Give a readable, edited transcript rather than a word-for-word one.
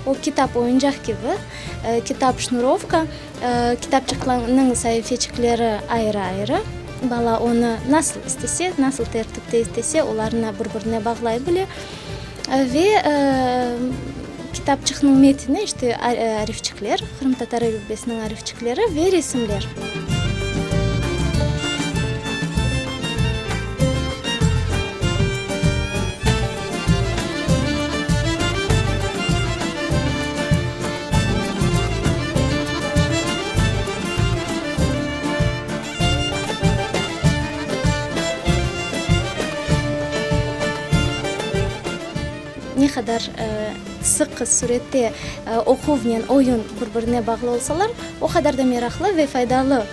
O kitap oyuncaq kibi, kitap şnurovka, kitapçıqlarnıñ saifeçikleri ayrı-ayrı. Bala onı nasıl istese, nasıl tertipte istese, olarnı bir-birine bağlay bile. Ve kitapçıqnıñ metini, işte, arifçikler, qırımtatar elifbesiniñ arifçikleri ve resimler. Ne qadar sıq sürette oquvnen oyun bir-birine bağlı olsalar, o qadar da meraqlı ve faydalı.